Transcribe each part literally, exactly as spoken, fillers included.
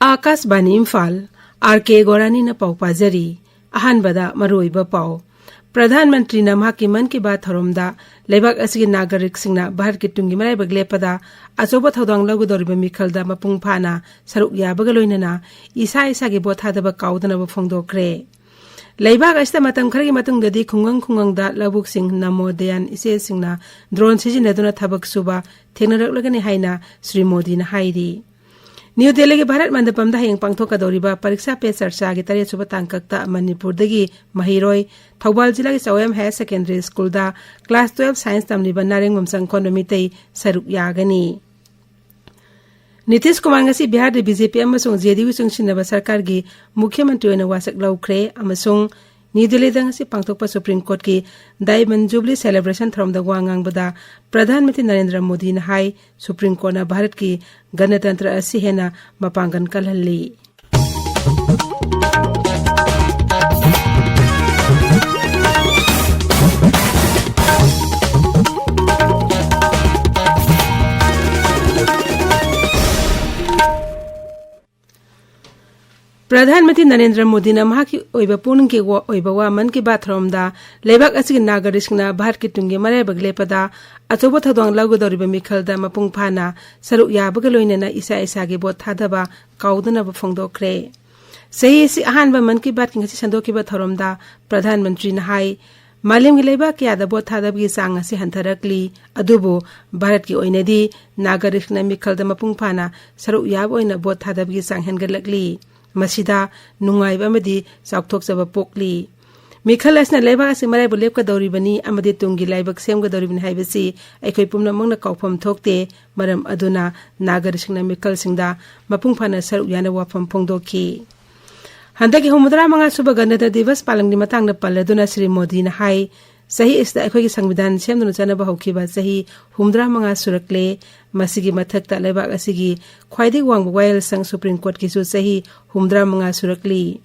ꯑꯥꯀꯥꯁꯕꯥꯅꯤ Imphal, R ꯀꯦ ꯒꯣꯔꯥꯅꯤꯅ ꯄꯥꯎ ꯄꯥꯖꯔꯤ꯫ ꯑꯍꯥꯟꯕꯗ ꯃꯔꯨꯑꯣꯏꯕ ꯄꯥꯎ꯫ ꯄ꯭ꯔꯙꯥꯟ ꯃꯟꯇ꯭ꯔꯤꯅ ꯃꯍꯥꯛꯀꯤ ꯃꯟ ꯀꯤ ꯕꯥꯠ ꯊꯧꯔꯝꯗ ꯂꯩꯕꯥꯛ ꯑꯁꯤꯒꯤ ꯅꯥꯒꯔꯤꯛꯁꯤꯡꯅ ꯚꯥꯔꯠꯀꯤ ꯇꯨꯡꯒꯤ ꯃꯔꯥꯏꯕꯛ ꯂꯦꯞꯄꯗ ꯑꯆꯧꯕ ꯊꯧꯗꯥꯡ ꯂꯧꯒꯗꯧꯔꯤꯕ ꯃꯤꯈꯜꯗ ꯃꯄꯨꯡ ꯐꯥꯅ ꯁꯔꯨꯛ ꯌꯥꯕꯒ ꯂꯣꯏꯅꯅ ꯏꯁꯥ ꯏꯁꯥꯒꯤ ꯚꯣꯠ ꯊꯥꯗꯕ ꯀꯥꯎꯗꯅꯕ ꯐꯣꯡꯗꯣꯛꯈ꯭ꯔꯦ꯫ ꯂꯩꯕꯥꯛ ꯑꯁꯤꯗ ꯃꯇꯝ ꯈꯔꯒꯤ ꯃꯇꯨꯡꯗꯗꯤ ꯈꯨꯡꯒꯪ ꯈꯨꯡꯒꯪꯗ ꯂꯧꯕꯨꯛꯁꯤꯡ ꯅꯃꯣꯗꯌꯥꯟ ꯏꯆꯦꯁꯤꯡꯅ ꯗ꯭ꯔꯣꯟ ꯁꯤꯖꯤꯟꯅꯗꯨꯅ ꯊꯕꯛ ꯁꯨꯕ ꯊꯦꯡꯅꯔꯛꯂꯒꯅꯤ ꯍꯥꯏꯅ ꯁ꯭ꯔꯤ ꯃꯣꯗꯤꯅ ꯍꯥꯏꯔꯤ꯫ ꯅ꯭ꯌꯨ ꯗꯦꯜꯂꯤꯒꯤ ꯚꯥꯔꯠ ꯃꯟꯗꯄꯝꯗ ꯍꯌꯦꯡ ꯄꯥꯡꯊꯣꯛꯀꯗꯧꯔꯤꯕ ꯄꯔꯤꯛꯁꯥ ꯄꯦ ꯆꯔꯆꯥꯒꯤ ꯇꯔꯦꯠꯁꯨꯕ ꯇꯥꯡꯀꯛꯇ ꯃꯅꯤꯄꯨꯔꯗꯒꯤ ꯃꯍꯩꯔꯣꯏ ꯊꯧꯕꯥꯜ ꯖꯤꯂꯥꯒꯤ ꯆꯥꯎꯌꯥꯝ ꯍꯥꯌꯔ ꯁꯦꯀꯦꯟꯗꯔꯤ ꯁ꯭ꯀꯨꯜꯗ ꯀ꯭ꯂꯥꯁ ꯇꯨꯌꯦꯜꯐ ꯁꯥꯏꯟꯁ ꯇꯝꯂꯤꯕ ꯅꯥꯔꯦꯡꯕꯝ ꯆꯪꯈꯣꯟꯕ ꯃꯤꯇꯩ ꯁꯔꯨꯛ ꯌꯥꯒꯅꯤ꯫ ꯅꯤꯇꯤꯁ ꯀꯨꯃꯥꯔ ꯉꯁꯤ ꯕꯤꯍꯥꯔꯗ ꯕꯤ ꯖꯦ ꯄꯤ ꯑꯃꯁꯨꯡ ꯖꯦ ꯗꯤ ꯌꯨ ꯆꯨꯡꯁꯤꯟꯅꯕ ꯁꯔꯀꯥꯔꯒꯤ ꯃꯨꯈ꯭ꯌ ꯃꯟꯇ꯭ꯔꯤ ꯑꯣꯏꯅ ꯋꯥꯁꯛ ꯂꯧꯈ꯭ꯔꯦ ꯑꯃꯁꯨꯡ ꯅ꯭ꯌꯨ ꯗꯦꯜꯂꯤꯗ ꯉꯁꯤ ꯄꯥꯡꯊꯣꯛꯄ ꯁꯨꯄ꯭ꯔꯤꯝ ꯀꯣꯔꯠꯀꯤ ꯗꯥꯏꯃꯟ ꯖꯨꯕꯂꯤ ꯁꯦꯂꯦꯕ꯭ꯔꯦꯁꯟ ꯊꯧꯔꯝꯗ ꯋꯥ ꯉꯥꯡꯕꯗ ꯄ꯭ꯔꯙꯥꯟ ꯃꯟꯇ꯭ꯔꯤ ꯅꯔꯦꯟꯗ꯭ꯔ ꯃꯣꯗꯤꯅ ꯍꯥꯏ, ꯁꯨꯄ꯭ꯔꯤꯝ ꯀꯣꯔꯠꯅ ꯚꯥꯔꯠꯀꯤ ꯒꯅꯇꯟꯇ꯭ꯔ ꯑꯁꯤ ꯍꯦꯟꯅ ꯃꯄꯥꯡꯒꯜ ꯀꯜꯍꯜꯂꯤ꯫ ꯄ꯭ꯔꯙꯥꯟ ꯃꯟꯇ꯭ꯔꯤ ꯅꯔꯦꯟꯗ꯭ꯔ ꯃꯣꯗꯤꯅ ꯃꯍꯥꯛꯀꯤ ꯑꯣꯏꯕ ꯄꯨꯛꯅꯤꯡꯒꯤ ꯋꯥ-, ꯑꯣꯏꯕ ꯋꯥ ꯃꯟ ꯀꯤ ꯕꯥꯠ ꯊꯧꯔꯝꯗ ꯂꯩꯕꯥꯛ ꯑꯁꯤꯒꯤ ꯅꯥꯒꯔꯤꯛꯁꯤꯡꯅ ꯚꯥꯔꯠꯀꯤ ꯇꯨꯡꯒꯤ ꯃꯔꯥꯏꯕꯛ ꯂꯦꯞꯄꯗ ꯑꯆꯧꯕ ꯊꯧꯗꯥꯡ ꯂꯧꯒꯗꯧꯔꯤꯕ ꯃꯤꯈꯜꯗ ꯃꯄꯨꯡ ꯐꯥꯅ ꯁꯔꯨꯛ ꯌꯥꯕꯒ ꯂꯣꯏꯅꯅ ꯏꯁꯥ ꯏꯁꯥꯒꯤ ꯚꯣꯠ ꯊꯥꯗꯕ ꯀꯥꯎꯗꯅꯕ ꯐꯣꯡꯗꯣꯛꯈ꯭ꯔꯦ꯫ ꯆꯍꯤ ꯑꯁꯤ ꯑꯍꯥꯟꯕ ꯃꯟ ꯀꯤ ꯕꯥꯠꯀꯤ ꯉꯁꯤ ꯁꯟꯗꯣꯛꯈꯤꯕ ꯊꯧꯔꯝꯗ ꯄ꯭ꯔꯙꯥꯟ ꯃꯟꯇ꯭ꯔꯤꯅ ꯍꯥꯏ, ꯃꯥꯂꯦꯝꯒꯤ ꯂꯩꯕꯥꯛ ꯀꯌꯥꯗ ꯚꯣꯠ ꯊꯥꯗꯕꯒꯤ ꯆꯥꯡ ꯑꯁꯤ ꯍꯟꯊꯔꯛꯂꯤ, ꯑꯗꯨꯕꯨ ꯚꯥꯔꯠꯀꯤ ꯑꯣꯏꯅꯗꯤ ꯅꯥꯒꯔꯤꯛꯅ ꯃꯤꯈꯜꯗ ꯃꯄꯨꯡ ꯐꯥꯅ ꯁꯔꯨꯛ ꯌꯥꯕ ꯑꯣꯏꯅ ꯚꯣꯠ ꯊꯥꯗꯕꯒꯤ ꯆꯥꯡ ꯍꯦꯟꯒꯠꯂꯛꯂꯤ꯫ ꯃꯁꯤꯗ ꯅꯨꯡꯉꯥꯏꯕ ꯑꯃꯗꯤ ꯆꯥꯎꯊꯣꯛꯆꯕ ꯄꯣꯛꯂꯤ꯫ ꯃꯤꯈꯜ ꯑꯁꯤꯅ ꯂꯩꯕꯥꯛ ꯑꯁꯤ ꯃꯔꯥꯏꯕꯛ ꯂꯦꯞꯀꯗꯧꯔꯤꯕꯅꯤ ꯑꯃꯗꯤ ꯇꯨꯡꯒꯤ ꯂꯥꯏꯕꯛ ꯁꯦꯝꯒꯗꯧꯔꯤꯕꯅꯤ ꯍꯥꯏꯕꯁꯤ ꯑꯩꯈꯣꯏ ꯄꯨꯝꯅꯃꯛꯅ ꯀꯥꯎꯐꯝ ꯊꯣꯛꯇꯦ꯫ ꯃꯔꯝ ꯑꯗꯨꯅ ꯅꯥꯒꯔꯤꯛꯁꯤꯡꯅ ꯃꯤꯈꯜꯁꯤꯡꯗ ꯃꯄꯨꯡ ꯐꯥꯅ ꯁꯔꯨꯛ ꯌꯥꯅꯕ ꯋꯥꯐꯝ ꯐꯣꯡꯗꯣꯛꯈꯤ꯫ ꯍꯟꯗꯛꯀꯤ ꯍꯨꯝꯐꯨꯇꯔꯥ ꯃꯉꯥ ꯁꯨꯕ ꯒꯅꯇꯟꯇ꯭ꯔ ꯗꯤꯕꯁ ꯄꯥꯂꯟꯒꯤ ꯃꯇꯥꯡꯗ ꯄꯜꯂꯗꯨꯅ ꯁ꯭ꯔꯤ ꯃꯣꯗꯤꯅ ꯍꯥꯏ, ꯆꯍꯤ ꯑꯁꯤꯗ ꯑꯩꯈꯣꯏꯒꯤ ꯁꯪꯕꯤꯙꯥꯟ ꯁꯦꯝꯗꯨꯅ ꯆꯠꯅꯕ ꯍꯧꯈꯤꯕ ꯆꯍꯤ ꯍꯨꯝꯐꯨꯇꯔꯥ ꯃꯉꯥ ꯁꯨꯔꯛꯂꯦ꯫ ꯃꯁꯤꯒꯤ ꯃꯊꯛꯇ ꯂꯩꯕꯥꯛ ꯑꯁꯤꯒꯤ ꯈ꯭ꯋꯥꯏꯗꯒꯤ ꯋꯥꯡꯕ ꯋꯥꯌꯦꯜꯁꯪ ꯁꯨꯄ꯭ꯔꯤꯝ ꯀꯣꯔꯠꯀꯤꯁꯨ ꯆꯍꯤ ꯍꯨꯝꯐꯨꯇꯔꯥ ꯃꯉꯥ ꯁꯨꯔꯛꯂꯤ꯫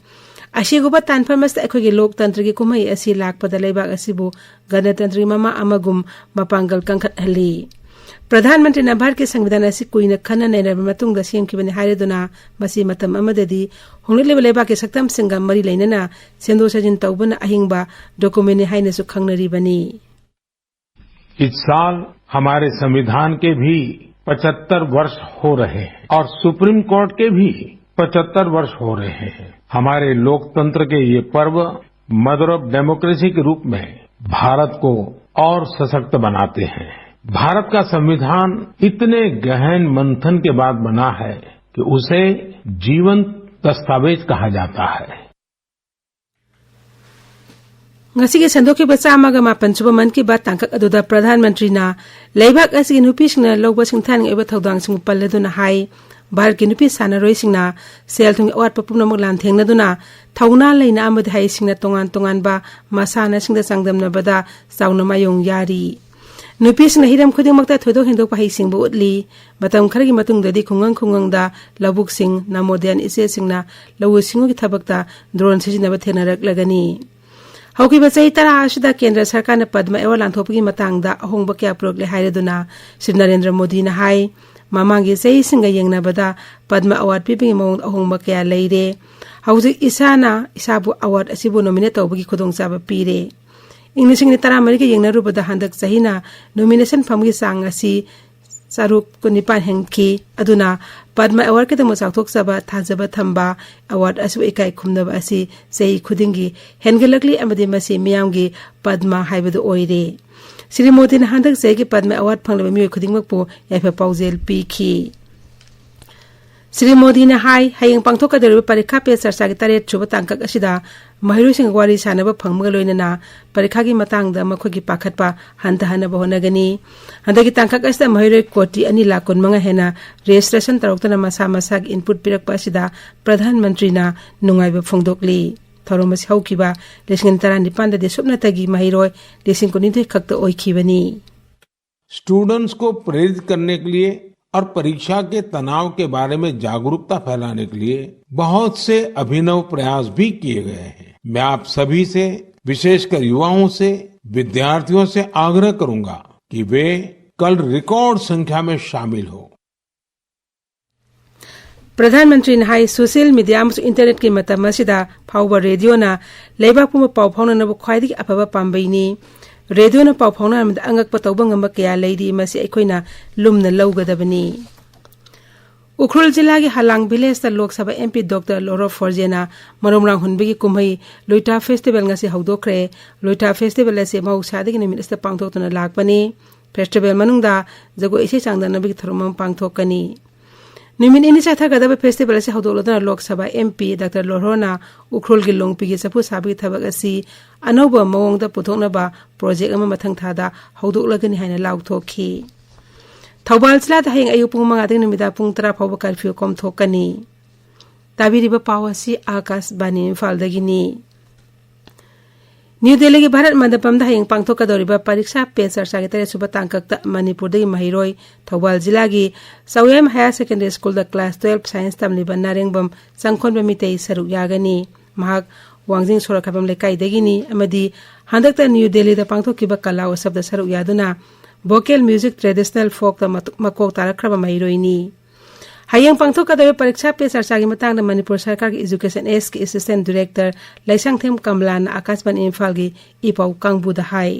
ꯑꯁꯤꯒꯨꯝꯕ ꯇꯥꯟꯐꯝ ꯑꯁꯤꯗ ꯑꯩꯈꯣꯏꯒꯤ ꯂꯣꯛꯇꯟꯇ꯭ꯔꯒꯤ ꯀꯨꯝꯍꯩ ꯑꯁꯤ ꯂꯥꯛꯄꯗ ꯂꯩꯕꯥꯛ ꯑꯁꯤꯕꯨ ꯒꯅꯇꯟꯇ꯭ꯔꯒꯤ ꯃꯃꯥ ꯑꯃꯒꯨꯝ ꯃꯄꯥꯡꯒꯜ ꯀꯟꯈꯠꯍꯜꯂꯤ꯫ ꯄ꯭ꯔꯙꯥꯟ ꯃꯟꯇ꯭ꯔꯤꯅ ꯚꯥꯔꯠꯀꯤ ꯁꯪꯕꯤꯙꯥꯟ ꯑꯁꯤ ꯀꯨꯏꯅ ꯈꯟꯅ ꯅꯩꯅꯔꯕ ꯃꯇꯨꯡꯗ ꯁꯦꯝꯈꯤꯕꯅꯤ ꯍꯥꯏꯔꯗꯨꯅ, ꯃꯁꯤ ꯃꯇꯝ ꯑꯃꯗꯗꯤ ꯍꯣꯡꯂꯛꯂꯤꯕ ꯂꯩꯕꯥꯛꯀꯤ ꯁꯛꯇꯝꯁꯤꯡꯒ ꯃꯔꯤ ꯂꯩꯅꯅ ꯁꯦꯝꯗꯣꯛ ꯁꯦꯝꯖꯤꯟ ꯇꯧꯕꯅ ꯑꯍꯤꯡꯕ ꯗꯣꯀꯨꯃꯦꯟꯅꯤ ꯍꯥꯏꯅꯁꯨ ꯈꯪꯅꯔꯤꯕꯅꯤ꯫ इस साल हमारे संविधान के भी पचहत्तर वर्ष हो रहे हैं और सुप्रीम कोर्ट के भी पचहत्तर वर्ष हो रहे हैं। हमारे लोकतंत्र के ये पर्व मदर ऑफ डेमोक्रेसी के रूप में भारत को और सशक्त बनाते हैं। भारत का संविधान इतने गहन मंथन के बाद बना है कि उसे जीवंत दस्तावेज कहा जाता है। ꯉꯁꯤꯒꯤ ꯁꯟꯗꯣꯛꯈꯤꯕ ꯆꯥꯝꯃꯒ ꯃꯥꯄꯟ ꯁꯨꯕ ꯃꯟ ꯀꯤ ꯕꯥꯠ ꯇꯥꯡꯀꯛ ꯑꯗꯨꯗ ꯄ꯭ꯔꯙꯥꯟ ꯃꯟꯇ꯭ꯔꯤꯅ ꯂꯩꯕꯥꯛ ꯑꯁꯤꯒꯤ ꯅꯨꯄꯤꯁꯤꯡꯅ ꯂꯧꯕ ꯁꯤꯡꯊꯥꯅꯤꯡꯉꯥꯏ ꯑꯣꯏꯕ ꯊꯧꯗꯥꯡꯁꯤꯡꯕꯨ ꯄꯜꯂꯗꯨꯅ ꯍꯥꯏ, ꯚꯥꯔꯠꯀꯤ ꯅꯨꯄꯤ ꯁꯥꯟꯅꯔꯣꯏꯁꯤꯡꯅ ꯁꯦꯜ ꯊꯨꯝꯒꯤ ꯑꯋꯥꯠꯄ ꯄꯨꯝꯅꯃꯛ ꯂꯥꯟꯊꯦꯡꯅꯗꯨꯅ ꯊꯧꯅꯥ ꯂꯩꯅ ꯑꯃꯗꯤ ꯍꯩꯁꯤꯡꯅ ꯇꯣꯉꯥꯟ ꯇꯣꯉꯥꯟꯕ ꯃꯁꯥꯟꯅꯁꯤꯡꯗ ꯆꯥꯡꯗꯝꯅꯕꯗ ꯆꯥꯎꯅ ꯃꯥꯌꯣꯡ ꯌꯥꯔꯤ꯫ ꯅꯨꯄꯤꯁꯤꯡꯅ ꯍꯤꯔꯝ ꯈꯨꯗꯤꯡꯃꯛꯇ ꯊꯣꯏꯗꯣꯛ ꯍꯦꯟꯗꯣꯛꯄ ꯍꯩꯁꯤꯡꯕ ꯎꯠꯂꯤ꯫ ꯃꯇꯝ ꯈꯔꯒꯤ ꯃꯇꯨꯡꯗꯗꯤ ꯈꯨꯡꯒꯪ ꯈꯨꯡꯒꯪꯗ ꯂꯧꯕꯨꯛꯁꯤꯡ, ꯅꯃꯣꯗꯤꯌꯥꯟ ꯏꯆꯦꯁꯤꯡꯅ ꯂꯧꯎ ꯁꯤꯡꯎꯒꯤ ꯊꯕꯛꯇ ꯗ꯭ꯔꯣꯟ ꯁꯤꯖꯤꯟꯅꯕ ꯊꯦꯡꯅꯔꯛꯂꯒꯅꯤ꯫ ꯍꯧꯈꯤꯕ ꯆꯍꯤ ꯇꯔꯥ ꯑꯁꯤꯗ ꯀꯦꯟꯗ꯭ꯔ ꯁꯔꯀꯥꯔꯅ ꯄꯗꯃ ꯑꯦꯋꯥꯔꯗ ꯂꯥꯟꯊꯣꯛꯄꯒꯤ ꯃꯇꯥꯡꯗ ꯑꯍꯣꯡꯕ ꯀꯌꯥ ꯄꯨꯔꯛꯂꯦ ꯍꯥꯏꯔꯗꯨꯅ ꯁ꯭ꯔꯤ ꯅꯔꯦꯟꯗ꯭ꯔ ꯃꯣꯗꯤꯅ ꯍꯥꯏ, ꯃꯃꯥꯡꯒꯤ ꯆꯍꯤꯁꯤꯡꯒ ꯌꯦꯡꯅꯕꯗ ꯄꯗꯃ ꯑꯦꯋꯥꯔꯗ ꯄꯤꯕꯒꯤ ꯃꯑꯣꯡꯗ ꯑꯍꯣꯡꯕ ꯀꯌꯥ ꯂꯩꯔꯦ꯫ ꯍꯧꯖꯤꯛ ꯏꯁꯥꯅ ꯏꯁꯥꯕꯨ ꯑꯦꯋꯥꯔꯗ ꯑꯁꯤꯕꯨ ꯅꯣꯃꯤꯅꯦꯠ ꯇꯧꯕꯒꯤ ꯈꯨꯗꯣꯡꯆꯥꯕ ꯄꯤꯔꯦ꯫ ꯏꯪ ꯂꯤꯁꯤꯡ ꯑꯅꯤ ꯇꯔꯥꯃꯔꯤꯒ ꯌꯦꯡꯅꯔꯨꯕꯗ ꯍꯟꯗꯛ ꯆꯍꯤꯅ ꯅꯣꯃꯤꯅꯦꯁꯟ ꯐꯝꯒꯤ ꯆꯥꯡ ꯑꯁꯤ ꯆꯥꯇ꯭ꯔꯨꯛ ꯀꯨꯟꯅꯤꯄꯥꯟ ꯍꯦꯟꯈꯤ꯫ ꯑꯗꯨꯅ ꯄꯗꯃ ꯑꯦꯋꯥꯔꯗꯀꯤꯗꯃꯛ ꯆꯥꯎꯊꯣꯛꯆꯕ, ꯊꯥꯖꯕ ꯊꯝꯕ, ꯑꯦꯋꯥꯔꯗ ꯑꯁꯤꯕꯨ ꯏꯀꯥꯏ ꯈꯨꯝꯅꯕ ꯑꯁꯤ ꯆꯍꯤ ꯈꯨꯗꯤꯡꯒꯤ ꯍꯦꯟꯒꯠꯂꯛꯂꯤ ꯑꯃꯗꯤ ꯃꯁꯤ ꯃꯤꯌꯥꯝꯒꯤ ꯄꯗꯃ ꯍꯥꯏꯕꯗꯨ ꯑꯣꯏꯔꯦ꯫ ꯁ꯭ꯔꯤ ꯃꯣꯗꯤꯅ ꯍꯟꯗꯛ ꯆꯍꯤꯒꯤ ꯄꯗꯃ ꯑꯦꯋꯥꯔꯗ ꯐꯪꯂꯕ ꯃꯤꯑꯣꯏ ꯈꯨꯗꯤꯡꯃꯛꯄꯨ ꯌꯥꯏꯐ ꯄꯥꯎꯖꯦꯜ ꯄꯤꯈꯤ꯫ ꯁ꯭ꯔꯤ ꯃꯣꯗꯤꯅ ꯍꯥꯏ, ꯍꯌꯦꯡ ꯄꯥꯡꯊꯣꯛꯀꯗꯧꯔꯤꯕ ꯄꯔꯤꯈꯥ ꯄꯦ ꯆꯔꯆꯥꯒꯤ ꯇꯔꯦꯠ ꯁꯨꯕ ꯇꯥꯡꯀꯛ ꯑꯁꯤꯗ ꯃꯍꯩꯔꯣꯏꯁꯤꯡꯒ ꯋꯥꯔꯤ ꯁꯥꯟꯅꯕ ꯐꯪꯕꯒ ꯂꯣꯏꯅꯅ ꯄꯔꯤꯈꯥꯒꯤ ꯃꯇꯥꯡꯗ ꯃꯈꯣꯏꯒꯤ ꯄꯥꯈꯠꯄ ꯍꯟꯊꯍꯟꯅꯕ ꯍꯣꯠꯅꯒꯅꯤ꯫ ꯍꯟꯗꯛꯀꯤ ꯇꯥꯡꯀꯛ ꯑꯁꯤꯗ ꯃꯍꯩꯔꯣꯏ ꯀꯣꯇꯤ ꯑꯅꯤ ꯂꯥꯈ ꯀꯨꯟꯃꯉꯥ ꯍꯦꯟꯅ ꯔꯦꯖꯤꯁꯇ꯭ꯔꯦꯁꯟ ꯇꯧꯔꯛꯇꯨꯅ ꯃꯁꯥ ꯃꯁꯥꯒꯤ ꯏꯟꯄꯨꯠ ꯄꯤꯔꯛꯄ ꯑꯁꯤꯗ ꯄ꯭ꯔꯙꯥꯟ ꯃꯟꯇ꯭ꯔꯤꯅ ꯅꯨꯡꯉꯥꯏꯕ ꯐꯣꯡꯗꯣꯛꯂꯤ꯫ ꯊꯧꯔꯝ ꯑꯁꯤ ꯍꯧꯈꯤꯕ ꯂꯤꯁꯤꯡ ꯑꯅꯤ ꯇꯔꯥꯅꯤꯄꯥꯟꯗꯗꯤ ꯁꯨꯞꯅꯇꯒꯤ ꯃꯍꯩꯔꯣꯏ ꯂꯤꯁꯤꯡ ꯀꯨꯟꯅꯤꯊꯣꯏ ꯈꯛꯇ ꯑꯣꯏꯈꯤꯕꯅꯤ꯫ स्टूडेंट्स को प्रेरित करने के लिए और परीक्षा के तनाव के बारे में जागरूकता फैलाने के लिए बहुत से अभिनव प्रयास भी किए गए हैं। मैं आप सभी से, विशेषकर युवाओं से, विद्यार्थियों से आग्रह करूंगा कि वे कल रिकॉर्ड संख्या में शामिल हो। ꯄ꯭ꯔꯙꯥꯟ ꯃꯟꯇ꯭ꯔꯤꯅ ꯍꯥꯏ, ꯁꯣꯁꯤꯌꯦꯜ ꯃꯤꯗꯤꯌꯥ ꯑꯃꯁꯨꯡ ꯏꯟꯇꯔꯅꯦꯠꯀꯤ ꯃꯇꯝ ꯑꯁꯤꯗ ꯐꯥꯎꯕ ꯔꯦꯗꯤꯑꯣꯅ ꯂꯩꯕꯥꯛ ꯄꯨꯝꯕ ꯄꯥꯎ ꯐꯥꯎꯅꯅꯕ ꯈ꯭ꯋꯥꯏꯗꯒꯤ ꯑꯐꯕ ꯄꯥꯝꯕꯩꯅꯤ꯫ ꯔꯦꯗꯤꯑꯣꯅ ꯄꯥꯎ ꯐꯥꯎꯅꯍꯟꯕꯗ ꯑꯉꯛꯄ ꯇꯧꯕ ꯉꯝꯕ ꯀꯌꯥ ꯂꯩꯔꯤ, ꯃꯁꯤ ꯑꯩꯈꯣꯏꯅ ꯂꯨꯝꯅ ꯂꯧꯒꯗꯕꯅꯤ꯫ ꯎꯈ꯭ꯔꯨꯜ ꯖꯤꯂꯥꯒꯤ ꯍꯂꯥꯡ ꯚꯤꯂꯦꯖꯇ Lok Sabha M P doctor ꯂꯣꯔꯣ ꯐꯣꯔꯖꯦꯅ ꯃꯔꯨꯝꯔꯥꯡ ꯍꯨꯟꯕꯒꯤ ꯀꯨꯝꯍꯩ ꯂꯨꯏꯇꯥ ꯐꯦꯁꯇꯤꯚꯦꯜ ꯉꯁꯤ ꯍꯧꯗꯣꯛꯈ꯭ꯔꯦ꯫ ꯂꯨꯏꯇꯥ ꯐꯦꯁꯇꯤꯚꯦꯜ ꯑꯁꯤ ꯃꯍꯧꯁꯥꯗꯒꯤ ꯅꯨꯃꯤꯠ ꯑꯁꯤꯗ ꯄꯥꯡꯊꯣꯛꯇꯨꯅ ꯂꯥꯛꯄꯅꯤ꯫ ꯐꯦꯁꯇꯤꯚꯦꯜ ꯃꯅꯨꯡꯗ ꯖꯒꯣꯏ ꯏꯁꯩ ꯆꯥꯡꯗꯝꯅꯕꯒꯤ ꯊꯧꯔꯝ ꯑꯃ ꯄꯥꯡꯊꯣꯛꯀꯅꯤ꯫ ꯅꯨꯃꯤꯠ ꯅꯤꯅꯤ ꯆꯠꯊꯒꯗꯕ ꯐꯦꯁꯇꯤꯚꯦꯜ ꯑꯁꯤ ꯍꯧꯗꯣꯛꯂꯗꯨꯅ Lok Sabha M P doctor ꯂꯣꯔꯍꯣꯅ ꯎꯈ꯭ꯔꯨꯜꯒꯤ ꯂꯣꯡꯄꯤꯒꯤ ꯆꯐꯨ ꯁꯥꯕꯒꯤ ꯊꯕꯛ ꯑꯁꯤ ꯑꯅꯧꯕ ꯃꯑꯣꯡꯗ ꯄꯨꯊꯣꯛꯅꯕ ꯄ꯭ꯔꯣꯖꯦꯛ ꯑꯃ ꯃꯊꯪ ꯊꯥꯗ ꯍꯧꯗꯣꯛꯂꯒꯅꯤ ꯍꯥꯏꯅ ꯂꯥꯎꯊꯣꯛꯈꯤ꯫ ꯊꯧꯕꯥꯜ ꯖꯤꯂꯥꯗ ꯍꯌꯦꯡ ꯑꯌꯨꯛ ꯄꯨꯡ ꯃꯉꯥꯗꯒꯤ ꯅꯨꯃꯤꯗꯥꯡ ꯄꯨꯡ ꯇꯔꯥ ꯐꯥꯎꯕ ꯀꯔꯐ꯭ꯌꯨ ꯀꯣꯝꯊꯣꯛꯀꯅꯤ꯫ ꯇꯥꯕꯤꯔꯤꯕ ꯄꯥꯎ ꯑꯁꯤ ꯑꯥꯀꯥꯁꯕꯥꯅꯤ ꯏꯝꯐꯥꯜꯗꯒꯤꯅꯤ꯫ ꯅ꯭ꯌꯨ ꯗꯦꯜꯂꯤꯒꯤ ꯚꯥꯔꯠ ꯃꯟꯗꯄꯝꯗ ꯍꯌꯦꯡ ꯄꯥꯡꯊꯣꯛꯀꯗꯧꯔꯤꯕ ꯄꯔꯤꯛꯁꯥ ꯄꯦ ꯆꯔꯆꯥꯒꯤ ꯇꯔꯦꯠꯁꯨꯕ ꯇꯥꯡꯀꯛꯇ ꯃꯅꯤꯄꯨꯔꯗꯒꯤ ꯃꯍꯩꯔꯣꯏ ꯊꯧꯕꯥꯜ ꯖꯤꯂꯥꯒꯤ ꯆꯥꯎꯌꯥꯏꯝ ꯍꯥꯌꯔ ꯁꯦꯀꯦꯟꯗꯔꯤ ꯁ꯭ꯀꯨꯜꯗ ꯀ꯭ꯂꯥꯁ ꯇꯨꯌꯦꯜꯐ ꯁꯥꯏꯟꯁ ꯇꯝꯂꯤꯕ ꯅꯥꯔꯦꯡꯕꯝ ꯆꯪꯈꯣꯟꯕ ꯃꯤꯇꯩ ꯁꯔꯨꯛ ꯌꯥꯒꯅꯤ꯫ ꯃꯍꯥꯛ ꯋꯥꯡꯖꯤꯡ ꯁꯣꯔꯣꯛꯈꯥꯏꯕꯝ ꯂꯩꯀꯥꯏꯗꯒꯤꯅꯤ ꯑꯃꯗꯤ ꯍꯟꯗꯛꯇ ꯅ꯭ꯌꯨ ꯗꯦꯜꯂꯤꯗ ꯄꯥꯡꯊꯣꯛꯈꯤꯕ ꯀꯂꯥ ꯎꯠꯁꯕꯗ ꯁꯔꯨꯛ ꯌꯥꯗꯨꯅ ꯚꯣꯀꯦꯜ ꯃ꯭ꯌꯨꯖꯤꯛ ꯇ꯭ꯔꯦꯗꯤꯁꯅꯦꯜ ꯐꯣꯛꯇ ꯃꯇꯨ-, ꯃꯀꯣꯛ ꯇꯥꯔꯛꯈ꯭ꯔꯕ ꯃꯍꯩꯔꯣꯏꯅꯤ꯫ ꯍꯌꯦꯡ ꯄꯥꯡꯊꯣꯛꯀꯗꯧꯔꯤꯕ ꯄꯔꯤꯛꯁꯥ ꯄꯦ ꯆꯔꯆꯥꯒꯤ ꯃꯇꯥꯡꯗ ꯃꯅꯤꯄꯨꯔ ꯁꯔꯀꯥꯔꯒꯤ ꯏꯖꯨꯀꯦꯁꯟ ꯑꯦꯁꯀꯤ ꯑꯦꯁꯤꯁꯇꯦꯟ ꯗꯤꯔꯦꯛꯇꯔ ꯂꯩꯁꯥꯡꯊꯦꯝ ꯀꯃꯂꯥꯅ ꯑꯥꯀꯥꯁꯕꯥꯅꯤ ꯏꯝꯐꯥꯜꯒꯤ ꯏ ꯄꯥꯎ ꯀꯥꯡꯕꯨꯗ ꯍꯥꯏ꯫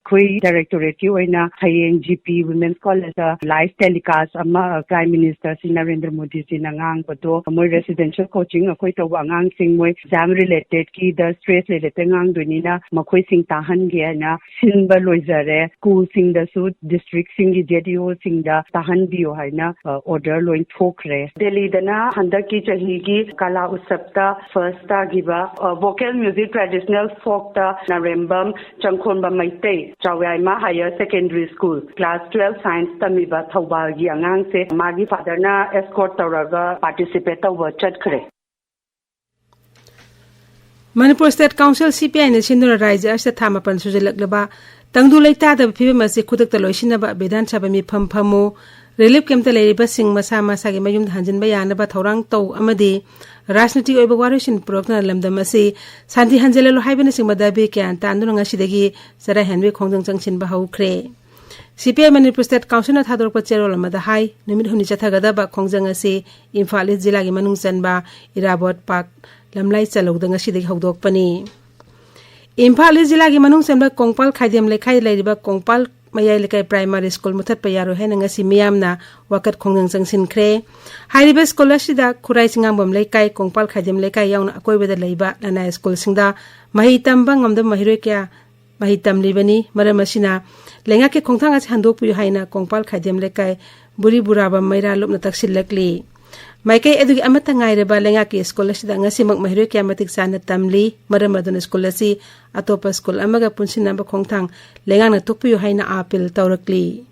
ꯑꯩꯈꯣꯏ ꯗꯥꯏꯔꯦꯛꯇꯣꯔꯦꯠꯀꯤ ꯑꯣꯏꯅ ꯍꯌꯦꯡ ꯖꯤ ꯄꯤ ꯋꯤꯃꯦꯟꯁ ꯀꯣꯂꯦꯖꯇ ꯂꯥꯏꯚ ꯇꯦꯂꯤꯀꯥꯁ ꯑꯃ ꯄ꯭ꯔꯥꯏꯝ ꯃꯤꯅꯤꯁꯇꯔ ꯁ꯭ꯔꯤ ꯅꯔꯦꯟꯗ꯭ꯔ ꯃꯣꯗꯤꯖꯤꯅ ꯉꯥꯡꯕꯗꯣ, ꯃꯣꯏ ꯔꯦꯁꯤꯗꯦꯟꯁꯤꯌꯦꯜ ꯀꯣꯆꯤꯡ ꯑꯩꯈꯣꯏ ꯇꯧꯕ ꯑꯉꯥꯡꯁꯤꯡ ꯃꯣꯏ ꯑꯦꯛꯖꯥꯝ ꯔꯤꯂꯦꯇꯦꯗꯀꯤꯗ ꯁ꯭ꯇ꯭ꯔꯦꯁ ꯂꯩꯔꯦ ꯉꯥꯡꯗꯣꯏꯅꯤꯅ ꯃꯈꯣꯏꯁꯤꯡ ꯇꯥꯍꯟꯒꯦ ꯍꯥꯏꯅ ꯁꯤꯟꯕ ꯂꯣꯏꯖꯔꯦ꯫ ꯁ꯭ꯀꯨꯜꯁꯤꯡꯗꯁꯨ ꯗꯤꯁꯇ꯭ꯔꯤꯛꯁꯤꯡꯒꯤ ꯗꯤ ꯏ ꯑꯣꯁꯤꯡꯗ ꯇꯥꯍꯟꯕꯤꯌꯨ ꯍꯥꯏꯅ, ꯑ, ꯑꯣꯔꯗꯔ ꯂꯣꯏ ꯊꯣꯛꯈ꯭ꯔꯦ꯫ ꯗꯦꯜꯂꯤꯗꯅ ꯍꯟꯗꯛꯀꯤ ꯆꯍꯤꯒꯤ ꯀꯂꯥ ꯎꯠꯁꯕꯇ ꯐꯥꯔꯁ ꯇꯥꯈꯤꯕ, ꯑ, ꯚꯣꯀꯦꯜ ꯃ꯭ꯌꯨꯖꯤꯛ ꯇ꯭ꯔꯦꯗꯤꯁꯅꯦꯜ ꯐꯣꯛꯇ ꯅꯥꯔꯦꯝꯕꯝ ꯆꯪꯈꯣꯟꯕ Meitei, Chaoyaima higher secondary school class twelve science ꯇꯝꯃꯤꯕ ꯊꯧꯕꯥꯜꯒꯤ ꯑꯉꯥꯡꯁꯦ ꯃꯥꯒꯤ ꯐꯥꯗꯔꯅ ꯑꯦꯁꯀꯣꯔꯠ ꯇꯧꯔꯒ ꯄꯥꯔꯇꯤꯁꯤꯄꯦꯠ ꯇꯧꯕ ꯆꯠꯈ꯭ꯔꯦ꯫ ꯃꯅꯤꯄꯨꯔ ꯁ꯭ꯇꯦꯠ ꯀꯥꯎꯟꯁꯤꯜ, ꯁꯤ ꯄꯤ ꯑꯥꯏꯅ ꯁꯤꯟꯗꯨꯅ ꯔꯥꯏꯖ꯭ꯌ ꯑꯁꯤꯗ ꯊꯥ ꯃꯥꯄꯟ ꯁꯨꯖꯜꯂꯛꯂꯕ ꯇꯪꯗꯨ ꯂꯩꯇꯥꯗꯕ ꯐꯤꯕꯝ ꯑꯁꯤ ꯈꯨꯗꯛꯇ ꯂꯣꯏꯁꯤꯟꯅꯕ ꯕꯤꯙꯥꯟ ꯁꯚꯥ ꯃꯤꯐꯝ ꯐꯝꯃꯨ, ꯔꯤꯂꯤꯐ ꯀꯦꯝꯞꯇ ꯂꯩꯔꯤꯕꯁꯤꯡ ꯃꯁꯥ ꯃꯁꯥꯒꯤ ꯃꯌꯨꯝꯗ ꯍꯟꯖꯤꯟꯕ ꯌꯥꯅꯕ ꯊꯧꯔꯥꯡ ꯇꯧ ꯑꯃꯗꯤ ꯔꯥꯖꯅꯤꯇꯤ ꯑꯣꯏꯕ ꯋꯥꯔꯣꯏꯁꯤꯟ ꯄꯨꯔꯛꯇꯨꯅ ꯂꯝꯗꯝ ꯑꯁꯤ ꯁꯥꯟꯇꯤ ꯍꯟꯖꯤꯜꯍꯜꯂꯨ ꯍꯥꯏꯕꯅꯆꯤꯡꯕ ꯗꯥꯕꯤ ꯀꯌꯥ ꯇꯥꯟꯗꯨꯅ ꯉꯁꯤꯗꯒꯤ ꯆꯔꯥ ꯍꯦꯟꯕꯒꯤ ꯈꯣꯡꯖꯪ ꯆꯪꯁꯤꯟꯕ ꯍꯧꯈ꯭ꯔꯦ꯫ ꯁꯤ ꯄꯤ ꯑꯥꯏ ꯃꯅꯤꯄꯨꯔ ꯁ꯭ꯇꯦꯠ ꯀꯥꯎꯟꯁꯤꯜꯅ ꯊꯥꯗꯣꯔꯛꯄ ꯆꯦꯔꯣꯜ ꯑꯃꯗ ꯍꯥꯏ, ꯅꯨꯃꯤꯠ ꯍꯨꯝꯅꯤ ꯆꯠꯊꯒꯗꯕ ꯈꯣꯡꯖꯪ ꯑꯁꯤ ꯏꯝꯐꯥꯜ ꯏꯁ ꯖꯤꯂꯥꯒꯤ ꯃꯅꯨꯡ ꯆꯟꯕ ꯏꯔꯥꯕꯣꯠ ꯄꯥꯛ ꯂꯝꯂꯥꯏ ꯆꯂꯧꯗ ꯉꯁꯤꯗꯒꯤ ꯍꯧꯗꯣꯛꯄꯅꯤ꯫ ꯏꯝꯐꯥꯜ ꯏꯁ ꯖꯤꯂꯥꯒꯤ ꯃꯅꯨꯡ ꯆꯟꯕ ꯀꯣꯡꯄꯥꯜ ꯈꯥꯏꯗꯦꯝ ꯂꯩꯈꯥꯏ ꯂꯩꯔꯤꯕ ꯀꯣꯡꯄꯥꯜ ꯃꯌꯥꯏ ꯂꯩꯀꯥꯏ ꯄ꯭ꯔꯥꯏꯃꯥꯔꯤ ꯁ꯭ꯀꯨꯜ ꯃꯨꯊꯠꯄ ꯌꯥꯔꯣꯏ ꯍꯥꯏꯅ ꯉꯁꯤ ꯃꯤꯌꯥꯝꯅ ꯋꯥꯀꯠ ꯈꯣꯡꯖꯪ ꯆꯪꯁꯤꯟꯈ꯭ꯔꯦ꯫ ꯍꯥꯏꯔꯤꯕ ꯁ꯭ꯀꯨꯜ ꯑꯁꯤꯗ ꯈꯨꯔꯥꯏ ꯆꯤꯉꯥꯡꯕꯝ ꯂꯩꯀꯥꯏ, ꯀꯣꯡꯄꯥꯜ ꯈꯥꯏꯗꯦꯝ ꯂꯩꯀꯥꯏ ꯌꯥꯎꯅ ꯑꯀꯣꯏꯕꯗ ꯂꯩꯕ ꯂꯅꯥꯏ ꯁ꯭ꯀꯨꯜꯁꯤꯡꯗ ꯃꯍꯩ ꯇꯝꯕ ꯉꯝꯗꯕ ꯃꯍꯩꯔꯣꯏ ꯀꯌꯥ ꯃꯍꯩ ꯇꯝꯂꯤꯕꯅꯤ꯫ ꯃꯔꯝ ꯑꯁꯤꯅ ꯂꯩꯉꯥꯛꯀꯤ ꯈꯣꯡꯊꯥꯡ ꯑꯁꯤ ꯍꯟꯗꯣꯛꯄꯤꯌꯨ ꯍꯥꯏꯅ ꯀꯣꯡꯄꯥꯜ ꯈꯥꯏꯗꯦꯝ ꯂꯩꯀꯥꯏ ꯕꯨꯔꯤ ꯕꯨꯔꯥꯕꯝ ꯃꯩꯔꯥ ꯂꯨꯞꯅ ꯇꯛꯁꯤꯜꯂꯛꯂꯤ꯫ ꯃꯥꯏꯀꯩ ꯑꯗꯨꯒꯤ ꯑꯃꯠꯇ ꯉꯥꯏꯔꯕ ꯂꯩꯉꯥꯛꯀꯤ ꯁ꯭ꯀꯨꯜ ꯑꯁꯤꯗ ꯉꯁꯤꯃꯛ ꯃꯍꯩꯔꯣꯏ ꯀꯌꯥ ꯃꯇꯤꯛ ꯆꯥꯅ ꯇꯝꯂꯤ꯫ ꯃꯔꯝ ꯑꯗꯨꯅ ꯁ꯭ꯀꯨꯜ ꯑꯁꯤ ꯑꯇꯣꯞꯄ ꯁ꯭ꯀꯨꯜ ꯑꯃꯒ ꯄꯨꯟꯁꯤꯟꯅꯕ ꯈꯣꯡꯊꯥꯡ ꯂꯩꯉꯥꯛꯅ ꯊꯣꯛꯄꯤꯌꯨ ꯍꯥꯏꯅ ꯑꯥꯄꯤꯜ ꯇꯧꯔꯛꯂꯤ꯫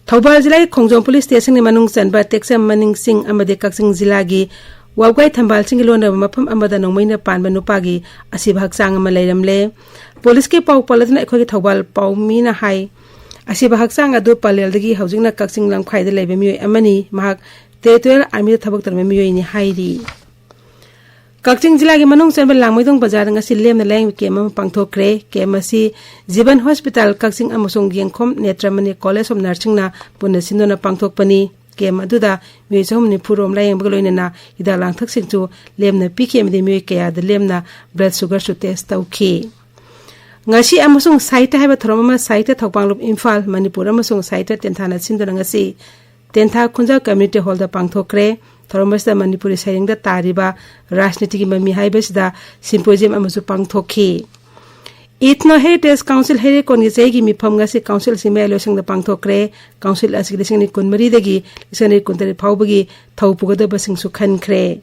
ꯊꯧꯕꯥꯜ ꯖꯤꯂꯥꯒꯤ ꯈꯣꯡꯖꯣꯝ ꯄꯨꯂꯤꯁ ꯁ꯭ꯇꯦꯁꯟꯒꯤ ꯃꯅꯨꯡ ꯆꯟꯕ ꯇꯦꯛꯆꯝ ꯃꯅꯤꯡ ꯆꯤꯡ ꯑꯃꯗꯤ ꯀꯛꯆꯤꯡ ꯖꯤꯂꯥꯒꯤ ꯋꯥꯕꯒꯥꯏ ꯊꯝꯕꯥꯜ ꯆꯤꯡꯒꯤ ꯂꯣꯟꯅꯕ ꯃꯐꯝ ꯑꯃꯗ ꯅꯣꯡꯃꯩꯅ ꯄꯥꯟꯕ ꯅꯨꯄꯥꯒꯤ ꯑꯁꯤꯕ ꯍꯛꯆꯥꯡ ꯑꯃ ꯂꯩꯔꯝꯂꯦ꯫ ꯄꯨꯂꯤꯁꯀꯤ ꯄꯥꯎ ꯄꯜꯂꯗꯨꯅ ꯑꯩꯈꯣꯏꯒꯤ ꯊꯧꯕꯥꯜ ꯄꯥꯎꯃꯤꯅ ꯍꯥꯏ, ꯑꯁꯤꯕ ꯍꯛꯆꯥꯡ ꯑꯗꯨ ꯄꯂꯦꯜꯗꯒꯤ ꯍꯧꯖꯤꯛꯅ ꯀꯛꯆꯤꯡ ꯂꯝꯈꯥꯏꯗ ꯂꯩꯕ ꯃꯤꯑꯣꯏ ꯑꯃꯅꯤ꯫ ꯃꯍꯥꯛ ꯇꯦꯔꯤꯇꯣꯔꯤꯌꯦꯜ ꯑꯥꯔꯃꯤꯗ ꯊꯕꯛ ꯇꯧꯔꯝꯕ ꯃꯤꯑꯣꯏꯅꯤ ꯍꯥꯏꯔꯤ꯫ ꯀꯛꯆꯤꯡ ꯖꯤꯂꯥꯒꯤ ꯃꯅꯨꯡ ꯆꯟꯕ ꯂꯥꯡꯃꯩꯗꯣꯡ ꯕꯖꯥꯔꯗ ꯉꯁꯤ ꯂꯦꯝꯅ ꯂꯥꯌꯦꯡꯕ ꯀꯦꯝ ꯑꯃ ꯄꯥꯡꯊꯣꯛꯈ꯭ꯔꯦ꯫ ꯀꯦꯝ ꯑꯁꯤ ꯖꯤꯕꯟ ꯍꯣꯁꯄꯤꯇꯥꯜ ꯀꯛꯆꯤꯡ ꯑꯃꯁꯨꯡ ꯌꯦꯡꯈꯣꯝ ꯅꯦꯇ꯭ꯔꯃꯅꯤ ꯀꯣꯂꯦꯖ ꯑꯣꯐ ꯅꯔꯁꯤꯡꯅ ꯄꯨꯟꯅ ꯁꯤꯟꯗꯨꯅ ꯄꯥꯡꯊꯣꯛꯄꯅꯤ꯫ ꯀꯦꯝ ꯑꯗꯨꯗ ꯃꯤꯑꯣꯏ ꯆꯍꯨꯝ ꯅꯤꯐꯨ ꯔꯣꯝ ꯂꯥꯌꯦꯡꯕꯒ ꯂꯣꯏꯅꯅ ꯍꯤꯗꯥꯛ ꯂꯥꯡꯊꯛꯁꯤꯡꯁꯨ ꯂꯦꯝꯅ ꯄꯤꯈꯤ ꯑꯃꯗꯤ ꯃꯤꯑꯣꯏ ꯀꯌꯥꯗ ꯂꯦꯝꯅ ꯕ꯭ꯂꯗ ꯁꯨꯒꯔꯁꯨ ꯇꯦꯁ ꯇꯧꯈꯤ꯫ ꯉꯁꯤ ꯑꯃꯁꯨꯡ ꯁꯥꯍꯤꯇ꯭ꯌ ꯍꯥꯏꯕ ꯊꯧꯔꯝ ꯑꯃ ꯁꯥꯍꯤꯇ꯭ꯌ ꯊꯧꯕꯥꯡꯂꯨꯞ ꯏꯝꯐꯥꯜ, ꯃꯅꯤꯄꯨꯔ ꯑꯃꯁꯨꯡ ꯁꯥꯍꯤꯇ꯭ꯌ ꯇꯦꯟꯊꯥꯅ ꯁꯤꯟꯗꯨꯅ ꯉꯁꯤ ꯇꯦꯟꯊꯥ ꯈꯨꯟꯖꯥ ꯀꯝꯃ꯭ꯌꯨꯅꯤꯇꯤ ꯍꯣꯜꯗ ꯄꯥꯡꯊꯣꯛꯈ꯭ꯔꯦ꯫ ꯊꯧꯔꯝ ꯑꯁꯤꯗ ꯃꯅꯤꯄꯨꯔꯤ ꯁꯩꯔꯦꯡꯗ ꯇꯥꯔꯤꯕ ꯔꯥꯖꯅꯤꯇꯤꯒꯤ ꯃꯃꯤ ꯍꯥꯏꯕꯁꯤꯗ ꯁꯤꯝꯄꯣꯖꯤꯌꯝ ꯑꯃꯁꯨ ꯄꯥꯡꯊꯣꯛꯈꯤ꯫ ꯏꯊꯅꯣ ꯍꯦꯔꯤꯇꯦꯖ ꯀꯥꯎꯟꯁꯤꯜ ꯍꯩꯔꯦꯀꯣꯟꯒꯤ ꯆꯍꯤꯒꯤ ꯃꯤꯐꯝ ꯉꯁꯤ ꯀꯥꯎꯟꯁꯤꯜ ꯑꯁꯤ ꯃꯌꯥꯏ ꯂꯣꯏꯁꯪꯗ ꯄꯥꯡꯊꯣꯛꯈ꯭ꯔꯦ꯫ ꯀꯥꯎꯟꯁꯤꯜ ꯑꯁꯤ ꯂꯤꯁꯤꯡ ꯑꯅꯤ ꯀꯨꯟꯃꯔꯤꯗꯒꯤ ꯂꯤꯁꯤꯡ ꯑꯅꯤ ꯀꯨꯟꯇꯔꯦꯠ ꯐꯥꯎꯕꯒꯤ ꯊꯧ ꯄꯨꯒꯗꯕꯁꯤꯡꯁꯨ ꯈꯟꯈ꯭ꯔꯦ꯫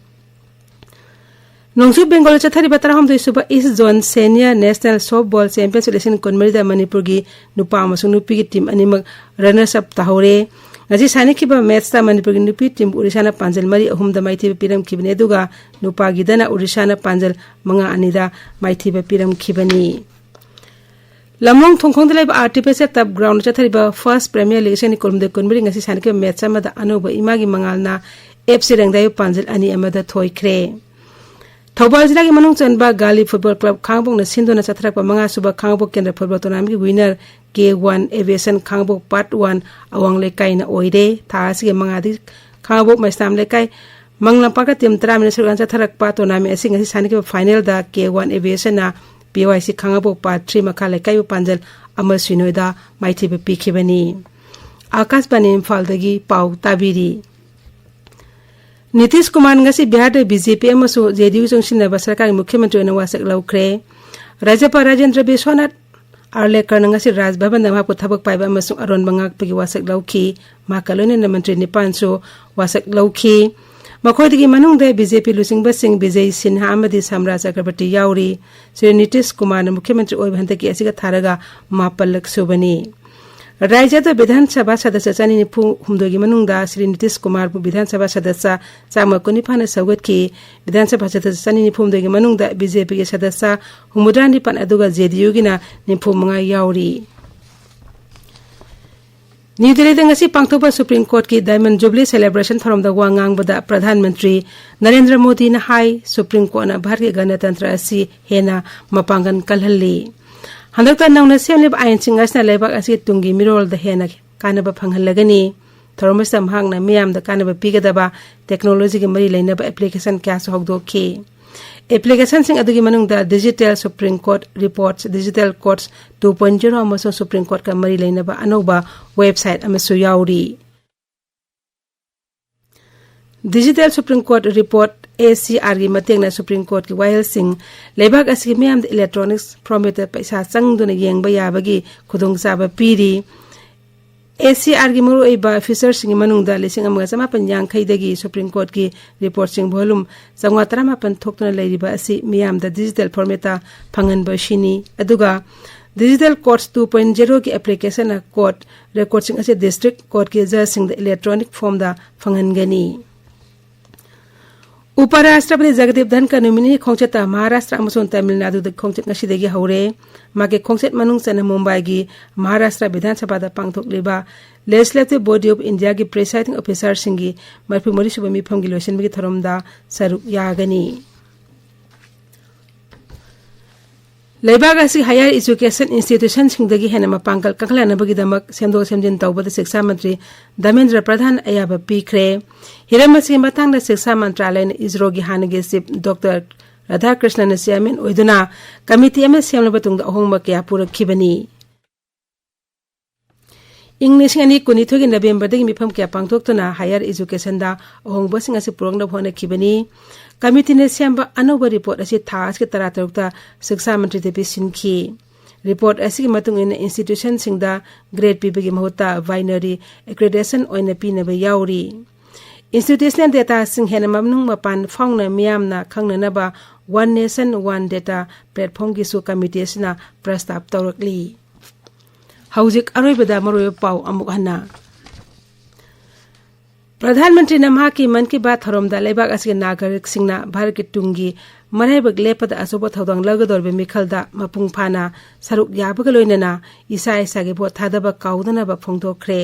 ꯅꯣꯡꯆꯨꯞ ꯕꯦꯡꯒꯣꯜꯗ ꯆꯠꯊꯔꯤꯕ ꯇꯔꯥꯍꯨꯝꯗꯣꯏ ꯁꯨꯕ ꯏꯁ ꯖꯣꯟ ꯁꯦꯅꯤꯌꯔ ꯅꯦꯁꯅꯦꯜ ꯁꯣꯐꯕꯣꯜ ꯆꯦꯝꯄꯤꯌꯟꯁꯤꯞ ꯂꯤꯁꯤꯡ ꯀꯨꯟꯃꯔꯤꯗ ꯃꯅꯤꯄꯨꯔꯒꯤ ꯅꯨꯄꯥ ꯑꯃꯁꯨꯡ ꯅꯨꯄꯤꯒꯤ ꯇꯤꯝ ꯑꯅꯤꯃꯛ ꯔꯅꯔꯁ ꯑꯞ ꯇꯥꯍꯧꯔꯦ꯫ ꯉꯁꯤ ꯁꯥꯟꯅꯈꯤꯕ ꯃꯦꯠꯁꯇ ꯃꯅꯤꯄꯨꯔꯒꯤ ꯅꯨꯄꯤ ꯇꯤꯝꯕꯨ ꯑꯣꯔꯤꯁꯥꯅ ꯄꯥꯟꯖꯜ ꯃꯔꯤ ꯑꯍꯨꯝꯗ ꯃꯥꯏꯊꯤꯕ ꯄꯤꯔꯝꯈꯤꯕꯅꯤ, ꯑꯗꯨꯒ ꯅꯨꯄꯥꯒꯤꯗꯅ ꯑꯣꯔꯤꯁꯥꯅ ꯄꯥꯟꯖꯜ ꯃꯉꯥ ꯑꯅꯤꯗ ꯃꯥꯏꯊꯤꯕ ꯄꯤꯔꯝꯈꯤꯕꯅꯤ꯫ ꯂꯝꯂꯣꯡ ꯊꯣꯡꯈꯣꯡꯗ ꯂꯩꯕ ꯑꯥꯔꯇꯤꯐꯤꯁꯤꯌꯦꯜ ꯇꯞ ꯒ꯭ꯔꯥꯎꯟꯗ ꯆꯠꯊꯔꯤꯕ ꯐꯥꯔꯁ ꯄ꯭ꯔꯤꯃꯤꯌꯔ ꯂꯤꯒ ꯏꯁꯤꯡ ꯑꯅꯤ ꯀꯨꯟꯍꯨꯝꯗꯣꯏ ꯀꯨꯟꯃꯔꯤ ꯉꯁꯤ ꯁꯥꯟꯅꯈꯤꯕ ꯃꯦꯠꯁ ꯑꯃꯗ ꯑꯅꯧꯕ ꯏꯃꯥꯒꯤ ꯃꯉꯥꯜꯅ ꯑꯦꯐ ꯁꯤ ꯔꯪꯗꯥꯏꯕꯨ ꯄꯥꯟꯖꯜ ꯑꯅꯤ ꯑꯃꯗ ꯊꯣꯏꯈ꯭ꯔꯦ꯫ ꯊꯧꯕꯥꯜ ꯖꯤꯂꯥꯒꯤ ꯃꯅꯨꯡ ꯆꯟꯕ ꯒꯥꯂꯤ ꯐꯨꯠꯕꯣꯜ ꯀ꯭ꯂꯕ ꯈꯥꯡꯉꯕꯣꯛꯅ ꯁꯤꯟꯗꯨꯅ ꯆꯠꯊꯔꯛꯄ ꯃꯉꯥ ꯁꯨꯕ ꯈꯥꯡꯉꯕꯣꯛ ꯀꯦꯟꯗ꯭ꯔ ꯐꯨꯠꯕꯣꯜ ꯇꯣꯔꯅꯥꯃꯦꯟꯒꯤ ꯋꯤꯅꯔ ꯀꯦ ꯋꯥꯟ ꯑꯦꯚꯤꯌꯦꯁꯟ ꯈꯥꯡꯉꯕꯣꯛ ꯄꯥꯔꯠ ꯋꯥꯟ ꯑꯋꯥꯡ ꯂꯩꯀꯥꯏꯅ ꯑꯣꯏꯔꯦ꯫ ꯊꯥ ꯑꯁꯤꯒꯤ ꯃꯉꯥꯗꯤ ꯈꯥꯡꯉꯕꯣꯛ ꯃꯩꯁꯅꯥꯝ ꯂꯩꯀꯥꯏ ꯃꯪ ꯂꯝꯄꯥꯛꯇ ꯇꯤꯝ ꯇꯔꯥꯃꯔꯤꯅ ꯁꯔꯨꯛ ꯌꯥꯅ ꯆꯠꯊꯔꯛꯄ ꯇꯣꯔꯅꯥꯃꯦꯟ ꯑꯁꯤ ꯉꯁꯤ ꯁꯥꯟꯅꯈꯤꯕ ꯐꯥꯏꯅꯦꯜꯗ ꯀꯦ ꯋꯥꯟ ꯑꯦꯚꯤꯌꯦꯁꯟꯅ ꯄꯤ ꯋꯥꯏ ꯁꯤ ꯈꯥꯡꯉꯕꯣꯛ ꯄꯥꯔꯠ ꯊ꯭ꯔꯤ ꯃꯈꯥ ꯂꯩꯀꯥꯏꯕꯨ ꯄꯥꯟꯖꯜ ꯑꯃ ꯁꯤꯅꯣꯗ ꯃꯥꯏꯊꯤꯕ ꯄꯤꯈꯤꯕꯅꯤ꯫ ꯑꯥꯀꯥꯁꯕꯥꯅꯤ ꯏꯝꯐꯥꯜꯗꯒꯤ ꯄꯥꯎ ꯇꯥꯕꯤꯔꯤ꯫ ꯅꯤꯇꯤꯁ ꯀꯨꯃꯥꯔ ꯉꯁꯤ ꯕꯤꯍꯥꯔꯗ ꯕꯤ ꯖꯦ ꯄꯤ ꯑꯃꯁꯨꯡ ꯖꯦ ꯗꯤ ꯌꯨ ꯆꯪꯁꯤꯟꯅꯕ ꯁꯔꯀꯥꯔꯒꯤ ꯃꯨꯈ꯭ꯌ ꯃꯟꯇ꯭ꯔꯤ ꯑꯣꯏꯅ ꯋꯥꯁꯛ ꯂꯧꯈ꯭ꯔꯦ꯫ ꯔꯥꯖ꯭ꯌꯄꯥꯜ ꯔꯥꯖꯦꯟꯗ꯭ꯔ ꯕꯤꯁ꯭ꯋꯥꯅꯥꯊ ꯑꯥꯔꯂꯦꯀꯔꯅ ꯉꯁꯤ ꯔꯥꯖ ꯚꯕꯟꯗ ꯃꯍꯥꯛꯄꯨ ꯊꯕꯛ ꯄꯥꯏꯕ ꯑꯃꯁꯨꯡ ꯑꯔꯣꯟꯕ ꯉꯥꯛꯄꯒꯤ ꯋꯥꯁꯛ ꯂꯧꯈꯤ꯫ ꯃꯍꯥꯛꯀ ꯂꯣꯏꯅꯅ ꯃꯟꯇ꯭ꯔꯤ ꯅꯤꯄꯥꯟꯁꯨ ꯋꯥꯁꯛ ꯂꯧꯈꯤ꯫ ꯃꯈꯣꯏꯗꯒꯤ ꯃꯅꯨꯡꯗ ꯕꯤ ꯖꯦ ꯄꯤ ꯂꯨꯆꯤꯡꯕꯁꯤꯡ ꯕꯤꯖꯌ ꯁꯤꯟꯍꯥ ꯑꯃꯗꯤ ꯁꯝꯔꯥꯖ ꯆꯀ꯭ꯔꯕꯔꯇꯤ ꯌꯥꯎꯔꯤ꯫ ꯁ꯭ꯔꯤ ꯅꯤꯇꯤꯁ ꯀꯨꯃꯥꯔꯅ ꯃꯨꯈ꯭ꯌ ꯃꯟꯇ꯭ꯔꯤ ꯑꯣꯏꯕ ꯍꯟꯗꯛꯀꯤ ꯑꯁꯤꯒ ꯊꯥꯔꯒ ꯃꯥꯄꯜꯂꯛ ꯁꯨꯕꯅꯤ꯫ ꯔꯥꯖ꯭ꯌꯗ ꯕꯤꯙꯥꯟ ꯁꯚꯥ ꯁꯗꯁ꯭ꯌ ꯆꯅꯤ ꯅꯤꯐꯨ ꯍꯨꯝꯗꯣꯏꯒꯤ ꯃꯅꯨꯡꯗ ꯁ꯭ꯔꯤ ꯅꯤꯇꯤꯁ ꯀꯨꯃꯥꯔꯕꯨ ꯕꯤꯙꯥꯟ ꯁꯚꯥ ꯁꯗꯁ꯭ꯌ ꯆꯥꯝꯃ ꯀꯨꯟꯅꯤꯄꯥꯟꯅ ꯁꯧꯒꯠꯈꯤ꯫ ꯕꯤꯙꯥꯟ ꯁꯚꯥ ꯁꯗꯁ꯭ꯌ ꯆꯅꯤ ꯅꯤꯐꯨ ꯍꯨꯝꯗꯣꯏꯒꯤ ꯃꯅꯨꯡꯗ ꯕꯤ ꯖꯦ ꯄꯤꯒꯤ ꯁꯗꯁ꯭ꯌ ꯍꯨꯝꯐꯨꯇꯔꯥ ꯅꯤꯄꯥꯟ ꯑꯗꯨꯒ ꯖꯦ ꯗꯤ ꯌꯨꯒꯤꯅ ꯅꯤꯐꯨ ꯃꯉꯥ ꯌꯥꯎꯔꯤ꯫ ꯅ꯭ꯌꯨ ꯗꯦꯜꯂꯤꯗ ꯉꯁꯤ ꯄꯥꯡꯊꯣꯛꯄ ꯁꯨꯄ꯭ꯔꯤꯝ ꯀꯣꯔꯠꯀꯤ ꯗꯥꯏꯃꯟ ꯖꯨꯕꯤꯂꯤ ꯁꯦꯂꯦꯕ꯭ꯔꯦꯁꯟ ꯊꯧꯔꯝꯗ ꯋꯥ ꯉꯥꯡꯕꯗ ꯄ꯭ꯔꯙꯥꯟ ꯃꯟꯇ꯭ꯔꯤ ꯅꯔꯦꯟꯗ꯭ꯔ ꯃꯣꯗꯤꯅ ꯍꯥꯏ, ꯁꯨꯄ꯭ꯔꯤꯝ ꯀꯣꯔꯠꯅ ꯚꯥꯔꯠꯀꯤ ꯒꯅꯇꯟꯇ꯭ꯔ ꯑꯁꯤ ꯍꯦꯟꯅ ꯃꯄꯥꯡꯒꯜ ꯀꯜꯍꯜꯂꯤ꯫ ꯍꯟꯗꯛꯇ ꯅꯧꯅ ꯁꯦꯝꯂꯤꯕ ꯑꯥꯏꯟꯁꯤꯡ ꯑꯁꯤꯅ ꯂꯩꯕꯥꯛ ꯑꯁꯤꯒꯤ ꯇꯨꯡꯒꯤ ꯃꯤꯔꯣꯜꯗ ꯍꯦꯟꯅ ꯀꯥꯟꯅꯕ ꯐꯪꯍꯜꯂꯒꯅꯤ꯫ ꯊꯧꯔꯝ ꯑꯁꯤꯗ ꯃꯍꯥꯛꯅ ꯃꯤꯌꯥꯝꯗ ꯀꯥꯟꯅꯕ ꯄꯤꯒꯗꯕ ꯇꯦꯛꯅꯣꯂꯣꯖꯤꯒꯤ ꯃꯔꯤ ꯂꯩꯅꯕ ꯑꯦꯄ꯭ꯂꯤꯀꯦꯁꯟ ꯀꯌꯥꯁꯨ ꯍꯧꯗꯣꯛꯈꯤ꯫ ꯑꯦꯄ꯭ꯂꯤꯀꯦꯁꯟꯁꯤꯡ ꯑꯗꯨꯒꯤ ꯃꯅꯨꯡꯗ digital supreme court reports, digital courts two point zero ꯑꯃꯁꯨꯡ ꯁꯨꯄ꯭ꯔꯤꯝ ꯀꯣꯔꯠꯀ ꯃꯔꯤ ꯂꯩꯅꯕ ꯑꯅꯧꯕ ꯋꯦꯕꯁꯥꯏꯠ ꯑꯃꯁꯨ ꯌꯥꯎꯔꯤ꯫ Digital supreme court report, A C ꯑꯥꯔꯒꯤ ꯃꯇꯦꯡꯅ ꯁꯨꯄ꯭ꯔꯤꯝ ꯀꯣꯔꯠꯀꯤ ꯋꯥꯌꯦꯜꯁꯤꯡ ꯂꯩꯕꯥꯛ ꯑꯁꯤꯒꯤ ꯃꯤꯌꯥꯝꯗ ꯏꯂꯦꯛꯇ꯭ꯔꯣꯅꯤꯛꯁ ꯐꯣꯔꯃꯦꯠꯇ ꯄꯩꯁꯥ ꯆꯪꯗꯨꯅ ꯌꯦꯡꯕ ꯌꯥꯕꯒꯤ ꯈꯨꯗꯣꯡꯆꯥꯕ ꯄꯤꯔꯤ꯫ ꯑꯦ ꯁꯤ ꯑꯥꯔꯒꯤ ꯃꯔꯨꯑꯣꯏꯕ ꯐꯤꯆꯔꯁꯤꯡꯒꯤ ꯃꯅꯨꯡꯗ ꯂꯤꯁꯤꯡ ꯑꯃꯒ ꯆꯃꯥꯄꯟ ꯌꯥꯡꯈꯩꯗꯒꯤ ꯁꯨꯄ꯭ꯔꯤꯝ ꯀꯣꯔꯠꯀꯤ ꯔꯤꯄꯣꯔꯠꯁꯤꯡ ꯚꯣꯂꯨꯝ ꯆꯥꯝꯃꯉꯥ ꯇꯔꯥꯃꯥꯄꯟ ꯊꯣꯛꯇꯨꯅ ꯂꯩꯔꯤꯕ ꯑꯁꯤ ꯃꯤꯌꯥꯝꯗ ꯗꯤꯖꯤꯇꯦꯜ ꯐꯣꯔꯃꯦꯠꯇ ꯐꯪꯍꯟꯕ ꯑꯁꯤꯅꯤ꯫ ꯑꯗꯨꯒ digital courts two point ꯖꯤꯔꯣꯒꯤ ꯑꯦꯄ꯭ꯂꯤꯀꯦꯁꯟꯅ court ꯔꯦꯀꯣꯔꯠꯁꯤꯡ ꯑꯁꯤ ꯗꯤꯁꯇ꯭ꯔꯤꯛ ꯀꯣꯔꯠꯀꯤ ꯖꯖꯁꯤꯡꯗ ꯏꯂꯦꯛꯇ꯭ꯔꯣꯅꯤꯛ ꯐꯣꯔꯝꯗ ꯐꯪꯍꯟꯒꯅꯤ꯫ ꯎꯄ ꯔꯥꯁꯇ꯭ꯔꯄꯇꯤ ꯖꯒꯗꯤꯞ ꯙꯟꯀꯔ ꯅꯨꯃꯤꯠ ꯅꯤꯅꯤ ꯈꯣꯡꯆꯠꯇ ꯃꯍꯥꯔꯥꯁꯇ꯭ꯔ ꯑꯃꯁꯨꯡ ꯇꯥꯃꯤꯜ ꯅꯥꯗꯨꯗ ꯈꯣꯡꯆꯠ ꯉꯁꯤꯗꯒꯤ ꯍꯧꯔꯦ꯫ ꯃꯍꯥꯛꯀꯤ ꯈꯣꯡꯆꯠ ꯃꯅꯨꯡ ꯆꯟꯅ ꯃꯨꯝꯕꯥꯏꯒꯤ ꯃꯍꯥꯔꯥꯁꯇ꯭ꯔ ꯕꯤꯙꯥꯟ ꯁꯚꯥꯗ ꯄꯥꯡꯊꯣꯛꯂꯤꯕ Legislative Body of Indiaꯒꯤ presiding officerꯁꯤꯡꯒꯤ ꯃꯔꯤꯐꯨ ꯃꯔꯤ ꯁꯨꯕ ꯃꯤꯐꯝꯒꯤ ꯂꯣꯏꯁꯤꯟꯕꯒꯤ ꯊꯧꯔꯝꯗ ꯁꯔꯨꯛ ꯌꯥꯒꯅꯤ꯫ ꯂꯩꯕꯥꯛ ꯑꯁꯤꯒꯤ higher education institutionꯁꯤꯡꯗꯒꯤ ꯍꯦꯟꯅ ꯃꯄꯥꯡꯒꯜ ꯀꯟꯈꯠꯍꯟꯅꯕꯒꯤꯗꯃꯛ ꯁꯦꯝꯗꯣꯛ ꯁꯦꯝꯖꯤꯟ ꯇꯧꯕꯗ ꯁꯤꯛꯁꯥ ꯃꯟꯇ꯭ꯔꯤ ꯙꯔꯃꯦꯟꯗ꯭ꯔ ꯄ꯭ꯔꯙꯥꯟ ꯑꯌꯥꯕ ꯄꯤꯈ꯭ꯔꯦ꯫ ꯍꯤꯔꯝ ꯑꯁꯤꯒꯤ ꯃꯇꯥꯡꯗ ꯁꯤꯛꯁꯥ ꯃꯟꯇ꯭ꯔꯥꯂꯌꯅ ꯏꯁꯔꯣꯒꯤ ꯍꯥꯟꯅꯒꯤ ꯆꯤꯐ ꯗꯣꯛꯇꯔ ꯔꯥꯙꯥꯀ꯭ꯔꯤꯁꯅꯅ ꯆꯤꯌꯥꯔꯃꯦꯟ ꯑꯣꯏꯗꯨꯅ ꯀꯃꯤꯇꯤ ꯑꯃ ꯁꯦꯝꯂꯕ ꯇꯨꯡꯗ ꯑꯍꯣꯡꯕ ꯀꯌꯥ ꯄꯨꯔꯛꯈꯤꯕꯅꯤ꯫ ꯏꯪ ꯂꯤꯁꯤꯡ ꯑꯅꯤ ꯀꯨꯟꯅꯤꯊꯣꯏꯒꯤ ꯅꯕꯦꯝꯕꯔꯗꯒꯤ ꯃꯤꯐꯝ ꯀꯌꯥ ꯄꯥꯡꯊꯣꯛꯇꯨꯅ higher educationꯗ ꯑꯍꯣꯡꯕꯁꯤꯡ ꯑꯁꯤ ꯄꯨꯔꯛꯅꯕ ꯍꯣꯠꯅꯈꯤꯕꯅꯤ꯫ ꯀꯃꯤꯇꯤꯅ ꯁꯦꯝꯕ ꯑꯅꯧꯕ ꯔꯤꯄꯣꯔꯠ ꯑꯁꯤ ꯊꯥ ꯑꯁꯤꯒꯤ ꯇꯔꯥꯇꯔꯨꯛꯇ ꯁꯤꯛꯁꯥ ꯃꯟꯇ꯭ꯔꯤꯗ ꯄꯤꯁꯤꯟꯈꯤ꯫ ꯔꯤꯄꯣꯔꯠ ꯑꯁꯤꯒꯤ ꯃꯇꯨꯡ ꯏꯟꯅ institutionꯁꯤꯡꯗ grade ꯄꯤꯕꯒꯤ ꯃꯍꯨꯠꯇ binary accreditation ꯑꯣꯏꯅ ꯄꯤꯅꯕ ꯌꯥꯎꯔꯤ꯫ Institutional dataꯁꯤꯡ ꯍꯦꯟꯅ ꯃꯅꯨꯡ ꯃꯄꯥꯟ ꯐꯥꯎꯅ ꯃꯤꯌꯥꯝꯅ ꯈꯪꯅꯅꯕ One Nation One Data platformꯒꯤꯁꯨ ꯀꯃꯤꯇꯤ ꯑꯁꯤꯅ ꯄ꯭ꯔꯁꯇꯥꯞ ꯇꯧꯔꯛꯂꯤ꯫ ꯍꯧꯖꯤꯛ ꯑꯔꯣꯏꯕꯗ ꯃꯔꯨꯑꯣꯏꯕ ꯄꯥꯎ ꯑꯃꯨꯛ ꯍꯟꯅ꯫ ꯄ꯭ꯔꯙꯥꯟ ꯃꯟꯇ꯭ꯔꯤꯅ ꯃꯍꯥꯛꯀꯤ ꯃꯟ ꯀꯤ ꯕꯥꯠ ꯊꯧꯔꯝꯗ ꯂꯩꯕꯥꯛ ꯑꯁꯤꯒꯤ ꯅꯥꯒꯔꯤꯛꯁꯤꯡꯅ ꯚꯥꯔꯠꯀꯤ ꯇꯨꯡꯒꯤ ꯃꯔꯥꯏꯕꯛ ꯂꯦꯞꯄꯗ ꯑꯆꯧꯕ ꯊꯧꯗꯥꯡ ꯂꯧꯒꯗꯧꯔꯤꯕ ꯃꯤꯈꯜꯗ ꯃꯄꯨꯡ ꯐꯥꯅ ꯁꯔꯨꯛ ꯌꯥꯕꯒ ꯂꯣꯏꯅꯅ ꯏꯁꯥ ꯏꯁꯥꯒꯤ ꯚꯣꯠ ꯊꯥꯗꯕ ꯀꯥꯎꯗꯅꯕ ꯐꯣꯡꯗꯣꯛꯈ꯭ꯔꯦ꯫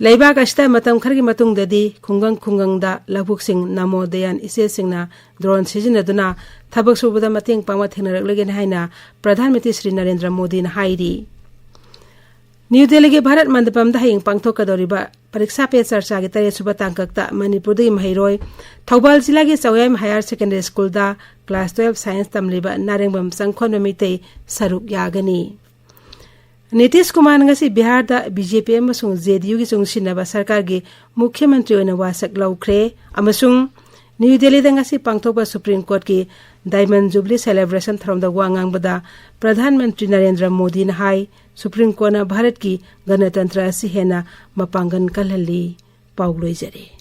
ꯂꯩꯕꯥꯛ ꯑꯁꯤꯗ ꯃꯇꯝ ꯈꯔꯒꯤ ꯃꯇꯨꯡꯗꯗꯤ ꯈꯨꯡꯒꯪ ꯈꯨꯡꯒꯪꯗ ꯂꯧꯕꯨꯛꯁꯤꯡ ꯅꯃꯣ ꯗꯌꯥꯟ ꯏꯆꯦꯁꯤꯡꯅ drone ꯁꯤꯖꯤꯟꯅꯗꯨꯅ ꯊꯕꯛ ꯁꯨꯕꯗ ꯃꯇꯦꯡ ꯄꯥꯡꯕ ꯊꯦꯡꯅꯔꯛꯂꯒꯅꯤ ꯍꯥꯏꯅ ꯄ꯭ꯔꯙꯥꯟ ꯃꯟꯇ꯭ꯔꯤ ꯁ꯭ꯔꯤ ꯅꯔꯦꯟꯗ꯭ꯔ ꯃꯣꯗꯤꯅ ꯍꯥꯏꯔꯤ꯫ ꯅ꯭ꯌꯨ ꯗꯦꯜꯂꯤꯒꯤ ꯚꯥꯔꯠ ꯃꯟꯗꯄꯝꯗ ꯍꯌꯦꯡ ꯄꯥꯡꯊꯣꯛꯀꯗꯧꯔꯤꯕ ꯄꯔꯤꯈ꯭ꯌꯥ ꯄꯦ ꯆꯔꯆꯥꯒꯤ ꯇꯔꯦꯠꯁꯨꯕ ꯇꯥꯡꯀꯛꯇ ꯃꯅꯤꯄꯨꯔꯗꯒꯤ ꯃꯍꯩꯔꯣꯏ ꯊꯧꯕꯥꯜ ꯖꯤꯂꯥꯒꯤ ꯆꯥꯎꯌꯥꯏꯝ higher secondary schoolꯗ class twelve science ꯇꯝꯂꯤꯕ ꯅꯥꯔꯦꯡꯕꯝ ꯆꯪꯈꯣꯟꯕ ꯃꯤꯇꯩ ꯁꯔꯨꯛ ꯌꯥꯒꯅꯤ꯫ ꯅꯤꯇꯤꯁ ꯀꯨꯃꯥꯔꯅ ꯉꯁꯤ ꯕꯤꯍꯥꯔꯗ BJP ꯑꯃꯁꯨꯡ JDUꯒꯤ ꯆꯨꯡꯁꯤꯟꯅꯕ ꯁꯔꯀꯥꯔꯒꯤ ꯃꯨꯈ꯭ꯌ ꯃꯟꯇ꯭ꯔꯤ ꯑꯣꯏꯅ ꯋꯥꯁꯛ ꯂꯧꯈ꯭ꯔꯦ ꯑꯃꯁꯨꯡ ꯅ꯭ꯌꯨ ꯗꯦꯜꯂꯤꯗ ꯉꯁꯤ ꯄꯥꯡꯊꯣꯛꯄ ꯁꯨꯄ꯭ꯔꯤꯝ ꯀꯣꯔꯠꯀꯤ Diamond Jubilee celebration ꯊꯧꯔꯝꯗ ꯋꯥ ꯉꯥꯡꯕꯗ ꯄ꯭ꯔꯙꯥꯟ ꯃꯟꯇ꯭ꯔꯤ ꯅꯔꯦꯟꯗ꯭ꯔ ꯃꯣꯗꯤꯅ ꯍꯥꯏ, ꯁꯨꯄ꯭ꯔꯤꯝ ꯀꯣꯔꯠꯅ ꯚꯥꯔꯠꯀꯤ ꯒꯅꯇꯟꯇ꯭ꯔ ꯑꯁꯤ ꯍꯦꯟꯅ ꯃꯄꯥꯡꯒꯜ ꯀꯜꯍꯜꯂꯤ꯫ ꯄꯥꯎ ꯂꯣꯏꯖꯔꯦ꯫